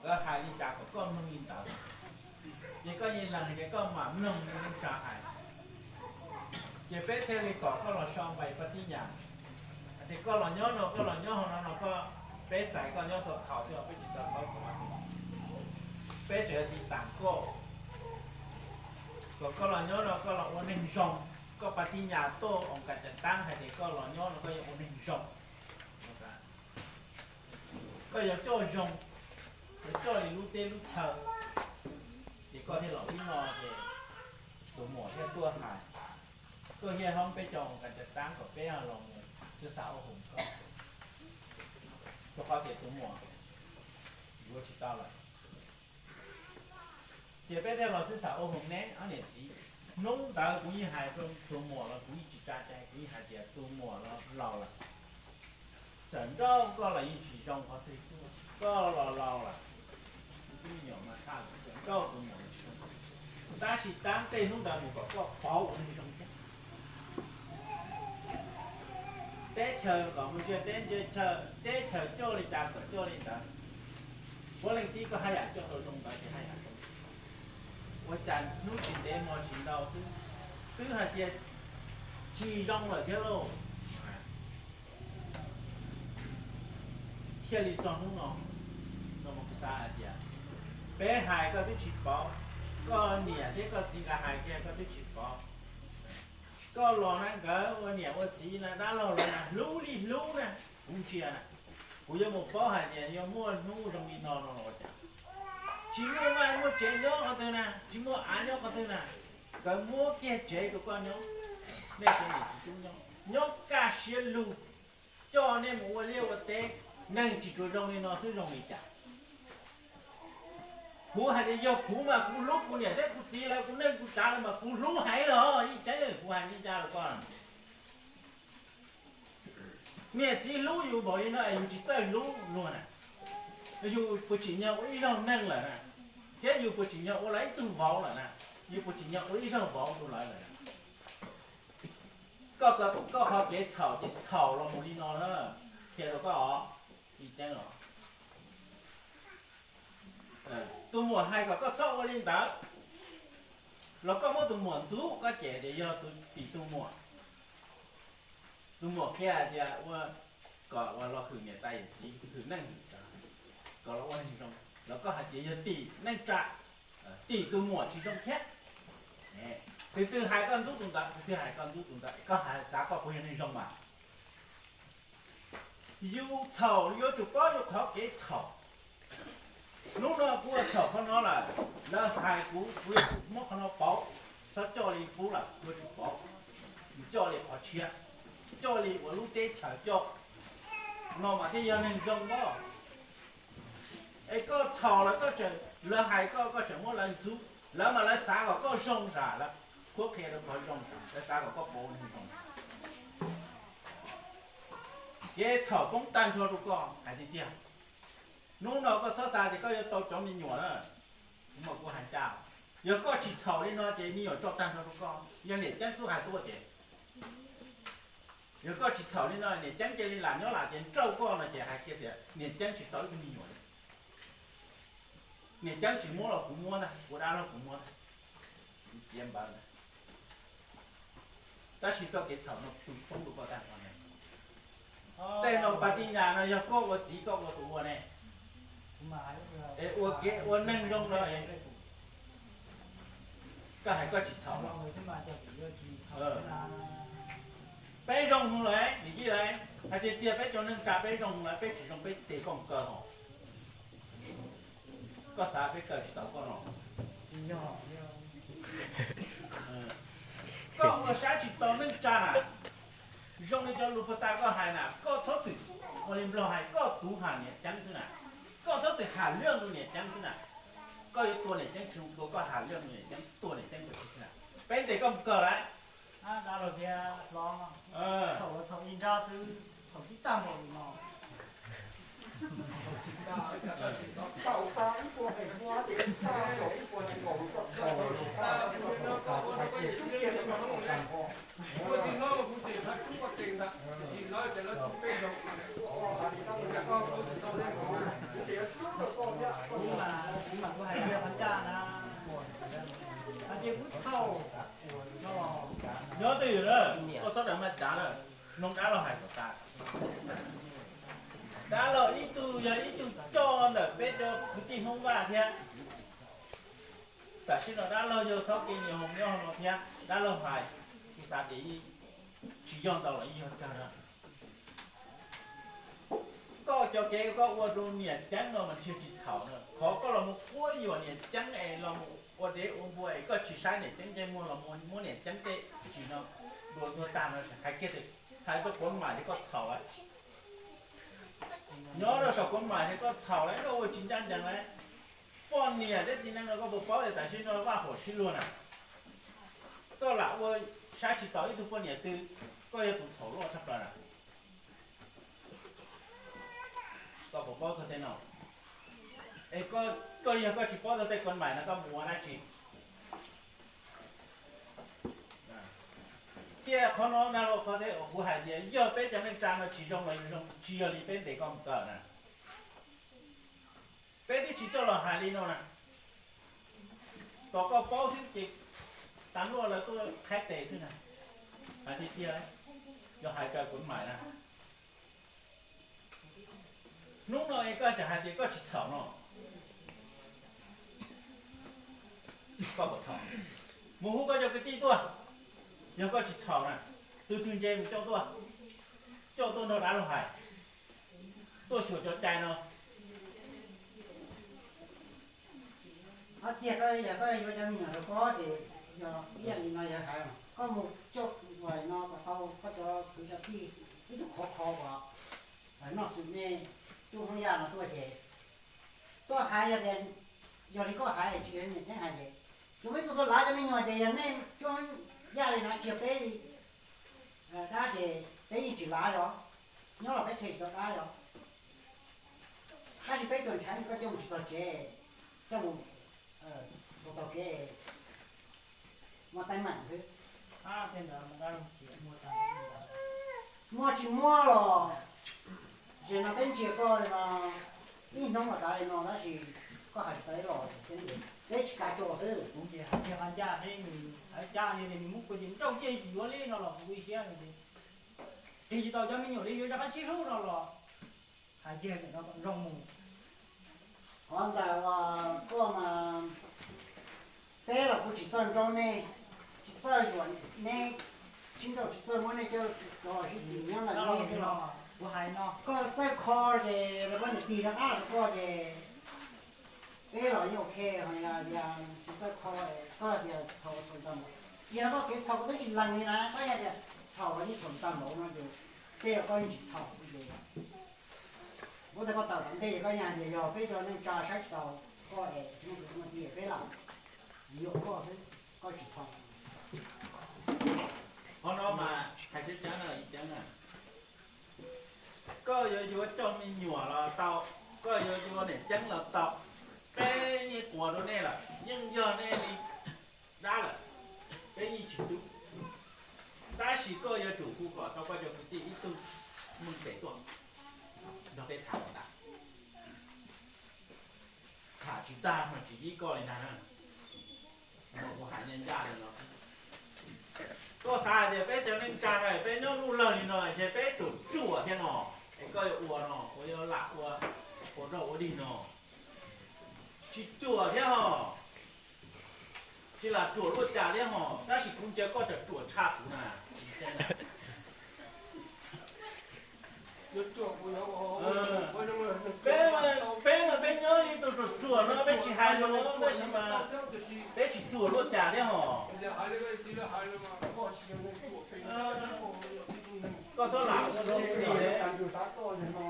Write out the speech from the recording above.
Koj hais li cas kom koj mloog li ntawd, ces koj yeej lees ces koj mam mloog li neej tsa hais. Ces peb thiaj li kom koj los so npais pas tij nyas, hais tias koj los nyob no, koj los nyob hauv no no, koj, peb txais koj nyob xov thaum xwb, peb tsis tau paub koj. Peb tseem yuav tiv tam koj, kom koj los nyob no koj los ua neeg zoo. Koj pas tij nyas tuaj oos kas cas tab hais tias koj los nyob no koj yuav ua neeg zoo, koj yuav coj zoo, yuav coj li lub teb lub chaw. Ces koj thiaj los ib no ces tus muam thiaj tuaj hais, tuaj hiaj hoob peb cov oos kas cas tab kom peb los mus xwb xav ua hoom koj, rau qhov tias tus muam yuav tsis tau lawm. Ces peb thiaj los xwb xav ua hoom neb ob niam txiv. Hnub ntawd kuv yeej hais rau tus muam los kuv yeej tsis tsa cai, kuv yeej hais tias tus muam los laus lawm, txawm nrauj koj los yeej tsis zoo qhov twg tuaj, koj los laus lawm, tus me nyuam mas txawm nrauj tus muam los tsis zoo. Tab sis tab tej hnub ntawd mus kom koj pauv ua neeg zoo thiab. Teb chaws kom mus ntsia teb ntsia chaw, teb chaws coj li cas kom coj li ntawd. Puav leej tib koj haj yam coj tau zoo ntawd ces haj yam zoo. Ua cas hnub tsis ntev hmo tsis ntau xwb, twb hais tias tsis zoo lawm thiab lauj. Thiaj li txog hnub no, no mas kuv xav hais tias peb hais koj twb tsis pauv, koj niam thiab koj txiv nkawd hais kiag koj twb tsis pauv. Koj los na nkawd ua niam ua txiv na dab laug lawv na hlub li hlub na, kuv ntsia na, kuv yuav mus paub hais tias yuav muaj hnub zoo li no no los ua cas. Tsis muaj vaj muaj tsev nyob qhov twg na, tsis muaj av nyob qhov twg na, nkawd muab kiag tsev rau koj nyob, nej cov niam txiv tub nyob, nyob kaj siab lug, coj nej mus ua liaj ua teb, neeg tsis tshua zoo li no xwb zoo li cas. Kuv hais tias yog kuv mas kuv hlub kuv niam thiab kuv txiv lawv, kuv neej kuv tsav lawv mas kuv hlub heev los ib ceeb kuv hais li cas los koj. Niam txiv hlub yus npaum li no es yus tsis txawj hlub luag na. Yus puas tsim nyog ua ib zaug neeg lawm na, thiab yus puas tsim nyog ua lawv ib tug vauv lawm na, yus puas tsim nyog ua ib zaug vauv rau lawv lawm na. Koj, koj qhov kev txhaum ces txhaum los mus li no na, qhia rau koj os, Li Ceeb os. Tus muam hais kom koj txhob ua li ntawd, los koj muab tus muam ntxub koj cem tias yog tus tim tus muam. Tus muam qhia hais tias ua kom uas los hwm niam tais yawm txiv, hwm neej hwm tsav, kom los ua neeg zoo, los koj hais tias yog tim neej tsa, tim tus muam tsis zoo thiab. Tus twg hais koj ntxub tus ntawd, tus twg hais koj ntxub tus ntawd, koj hais xav koj puas yog neeg zoo mas. Yus txhaum yuav tsum paub yus qhov kev txhaum. Hnub no kuv ua txhaum qhov no lawm, lawv hais kuv, kuv yuav tsum muab qhov no pauv, txhob coj li qub lawm, yuav tsum pauv, coj li qhov tshiab, coj li uas lub teb chaws coj, no mas thiaj yog neeg zoo os. Es koj txhaum lawm koj tseem, lawv hais koj koj tseem muab lawv ntxub, lawv mas lawv xav kom koj zoo nram lawv, qhuab qhia rau qhov zoo nram, lawv xav kom koj pauv neeg zoo. Kev txhaum poob tag nrho rau koj hais tiag tiag. Hnub no koj txhob xav tias koj yuav tau cov me nyuam na, kuv mas kuv hais ncaj, yog koj tsis txhaum li no ces me nyuam tso tag nrho rau koj, yog niam Ceeb xub hais tuaj ces. Yog koj tsis txhaum li no niam Ceeb cia li lam nyob lam ces nrauj koj no ces hais kiag tias niam Ceeb tsis tau ib tug me nyuam li. Niam Ceeb tsis muab los kuv muab ntag, ua dab los kuv muab ntag, kuv txiav npawv ntag. Tab sis txoj kev txhaum no pw poob rau koj tag nrho ne. Tej no pas tij nyas no yog koj ua txiv koj ua tus ua ne, es ua kev ua neeg zoo no, koj hais koj tsis txhaum los. Peb zoo lawm, niam Yij lawm, hais tiag tiag peb cov neej tsa peb zoo lawm, peb tsis zoo peb tes koj mus kaw hos. Koj xav peb kaw tsis tau koj no? Koj ua saib tsis tau neej tsa na. Zoo li cov lus puag ta koj hais na, koj txhob txwm ua li Nplog hais koj tuv ham niam Ceeb xwb na. Koj txhob txwm ham lwj rau niam Ceeb xwb na. Koj yuav tua niam Ceeb tsis tua, koj ham lwj rau niam Ceeb, tua niam Ceeb ua tsis xwb na. Peb ntes koj mus kaw lawm. Dab laug thiab hlob, txhaum los txhaum ib nrab xwb, txhaum tib tag npaum li no. Mloog dab laug hais kom tas. Dab laug ib tug yog ib tug coj ntawm peb cov kwv tij Hmoob Vaj thiab. Tam sim no dab laug yog txhob kev nyiam hoos nyob no thiab, dab laug hais, kuv xav tias tsis yog ntau los yeej yog kawg na. Koj cov kev koj ua rau niam ceeb no mas ntshe tsis txhaum na. Qhov koj los mus quab yuam niam ceeb es los mus ua dev ua npua es koj tsis saib niam ceeb ntsej muag los muab niam ceeb tej tsis no dua tuag tag no, hais kiag tias hais rau Kuav Maim tias koj txhaum lawm. Nyob rau saum Kuav Maim tias koj txhaum lawm, koj ua tsis ncaj ncees lawm. Poj niam thiab txiv neej no koj puas paub tias tam sim no vaj huam sib luag na? Koj lam ua saib tsis taus ib tug poj niam twg, koj yog tus txhaum loj tshaj plaws na. Koj puas paub txog tej no? Es koj yog koj tsis paub txog tej Kuav Maim no koj mus ua dab tsi? Thiab qhov no na, qhov thiab kuv hais tias yog peb cov neej tsa no tsis zoo los zoo, tsis yog li peb ntes koj mus kaw na. Peb twb tsis coj los hais li no na. Kom koj paub xwb ces tas luaj lawv tuaj qhaib tes xwb na. Hais tiag tiag, yog hais raws Kuav Maim na. Hnub no es koj tseem hais tias koj tsis txhaum no, koj puas txhaum? Mus hu koj cov kwv tij tuaj, yog koj tsis txhaum na, tus twg ntse mus coj tuaj, coj tuaj nrog dab laug hais, tuaj xyuas cov cai no. Ob tiag koj yog koj yuav cov me nyuam rau koj ces yog ib yam li no yog hais, koj mus coj ua no kom tau koj cov kwv cov tij ib tug khov kho uas noj xwm nej tub Hmoob Yaj no tuaj ces tuaj hais yog tias, yog li koj hais tsis yog niam ceeb hais ces, tsuas muaj ib tug tau lav cov me nyuam ces yog nej tub Hmoob Yaj li no tsis yog peb li. Dab ces peb yeej tsis lav os, nyob los peb them tsis tau dab os. Tab sis peb tsuas ntshai koj coj mus tsis txog tsev, coj mus tau kev muaj teeb meem xwb. Muaj tsis muaj los, zaum no peb ntsia koj no, ib hnub los kav li no tab sis koj hais tsis tau ib los, peb tsis kav tso xwb. Kuv ces hais tias qhov ncaj thiab nws hais ncaj li nws muab kuv ces nrauj ciaj tsis yuav li no los kuv ib siab no ces, tig tsis tau cov me nyuam li yuav rov qab sib hlub no los hais kiag ntawm no kom zoo mus. Qhov ntawd uas koj mas peb los kuv tsis txawj nrauj nej, tsis txawj yuam nej, sib nrauj tsis txawj muab nej coj los sib txim nyob ntawm nej. Kuv hais no, koj txawj kho ces lawv muab niam tig rov qab rau koj ces peb los yeej ok, ho yog tias tsis txawj kho, koj tias txhaum txhaum ntau, yog koj kev txhaum koj twb tsis lees li na, koj yog tias txhaum los yeej txhaum ntau npaum no ces tej zaum koj yeej tsis txhaum ces, kuv tias koj tawm tom ntej koj yeej hais tias yog peb cov neej tsa saib tsis taus koj es muaj kwv muaj tij peb lam yuam koj xwb, koj tsis txhaum. Qhov no mas hais tseeb tseeb na, koj yuav yuav coj me nyuam los tau, koj yuav yuav niam ceeb los tau, peb yeej quas rau nej lawm, yeej yog nej li dab lawm, peb yeej tsis tub. Tab sis koj yuav tsum hu kom tau koj cov kwv tij ib tug meej pem tuaj nrog peb tham tas. Tham tsis tag mas tsis yib koj li ntag na. Mas kuv hais ncaj ncaj li no xwb. Koj xav hais tias peb cov neej tsa no peb nyob luj lawg li no ces peb ruam ruam thiab no, es koj yuav ua no, ua yuav lam ua, ua rau ua dig no. Tsis ruam thiab ho, tsis lam ruam luaj cas thiab ho, tab sis kuv ntsia koj tseem ruam tshaj kuv na. Peb, peb mas peb nyob li tus ruam ruam no peb tsis hais lus tab sis mas peb tsis ruam luaj cas thiab ho. Koj txhob lam ua rau kuv li.